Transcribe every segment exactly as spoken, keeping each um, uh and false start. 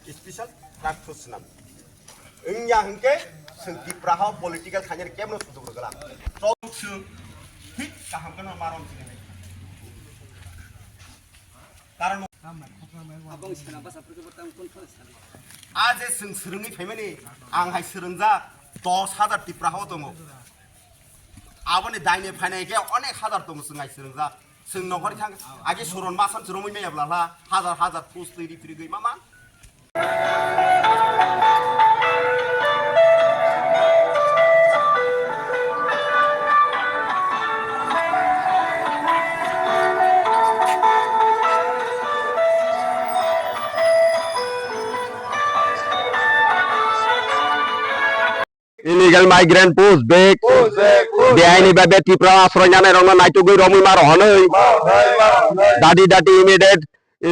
Special task force swnam. Wngya hwnkhe chwng Tipra ha political khainani kebno sujuk rwgwla. Chwng thik kaham kheno marom chini. Karon Abang sana basa pergi bertang pun pun sana. A je chwng swrwngwi phaimani, ang hai swrwngjak dos hajar Tipra ha o tongo. Aboni daini phainai khe onek hajar tongo chwng hai swrwngjak. Chwng nokori thang, age suron masan chwrwngwi maya bla hla, hajar hajar post twi ri phirigwi mama. Illegal migrant push back. Push back, push back. Beaini babe Tripura asroi nanai rokno naitugwi romwi ma rohonwi. Ma rohonwi, ma rohonwi. Dati dati immediate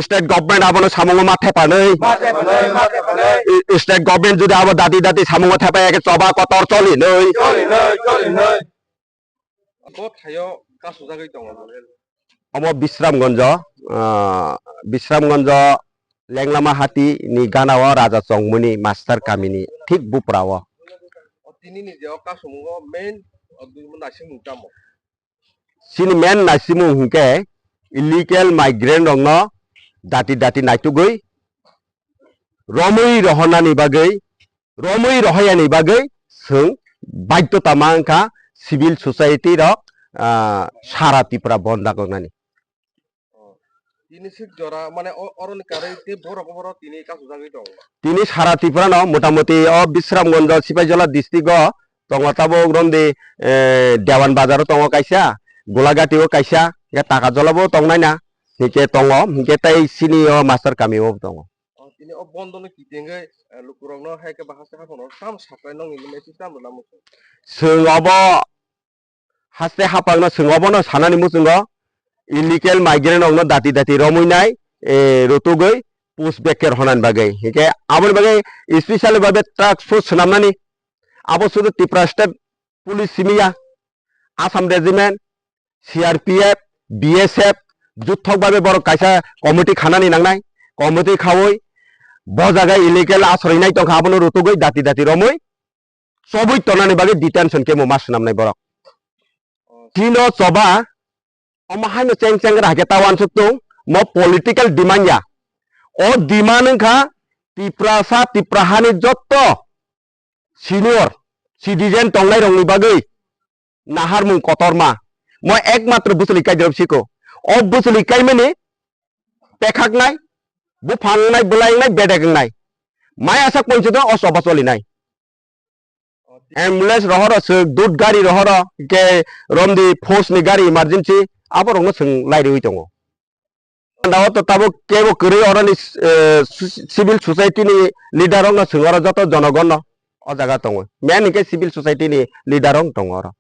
state government abono samungo ma thepanwi. Ma thepanwi, ma thepanwi. I-, state government jodi abo dati dati samungo thepaya khe choba kotor cholinwi. Cholinwi, cholinwi. Bo thaio kasujagwi tongo. Omo Bisramganjo, ah, Bisramganjo Lenglama Hati ni gana o Raja Chongmoni Master Kamini thik bupra o. O tini ni je o kasumung o main, o, naisingmung tamo? Chini main naisimung hwnkhe illegal migrant rokno dati dati naitugwi romwi rohornani bagwi, romwi rohoyani bagwi chwng baidhyota ma wngkha civil society rok, ah, sara Tripura bondh dakoknani. Tini sik jora, mane, o-, oroni karwi tei borok oboro tini kasujagwi tongo. Tini sara Tripura no motamoti o Bisramganj Sipaijola district o tongo tabuk romdi, eh, Dewan Bazar o tongo kaisa, Golagati o kaisa, hingke Takajola bo tongnai na, hingke tongo, hingke tei sini o Master Kami o tongo. O, tini o bondo no kitingwi, eh, lukurok no hai khe bahai se haphano tam saklai nongni message tam rwna muchung. Chwng obo haste haphangno chwng obono sanani muchungo illegal migrant rokno dati dati romwi nai, eh, rutugwi push back khe rohornani bagwi. Hinkhe aboni bagwi special babe task force swnamnani abo sudu Tripura State Police simi ya, Assam Regiment, C R P F, B S F, juthok babe borok kaisa committee khanani nangnai, committee khaui bo jaga illegal asroi nai tongkha abono rutugwi dati dati romwi chobwi tonani bagwi detention camp o ma swnamnai borok. Chino choba, omo haino cheng cheng ra hai khe ta uansuk tung, mo political demand ya. O demand wngkha Tiprasa, Tipra hani jotto senior citizen tongnai rokni bagwi naharmung kotorma. Mo ekmatro bwswlwi kaijrop siko. O bwswlwi kaimani pekhaknai, buphang wngnai, bwlai wngnai, bedek wngnai. Mai asak ponchito o choba cholinai. Ambulance rohoro, swk dut gari rohoro, ke romdi force ni gari emergency, abo rokno swng lai riwi tongo. Anda o to tabuk kebo kwrwi oroni, eh, su-, civil society ni leader rokno swng oro joto jonogon no o jaga tongo. Main hinkhe civil society ni leader rok tongo oro.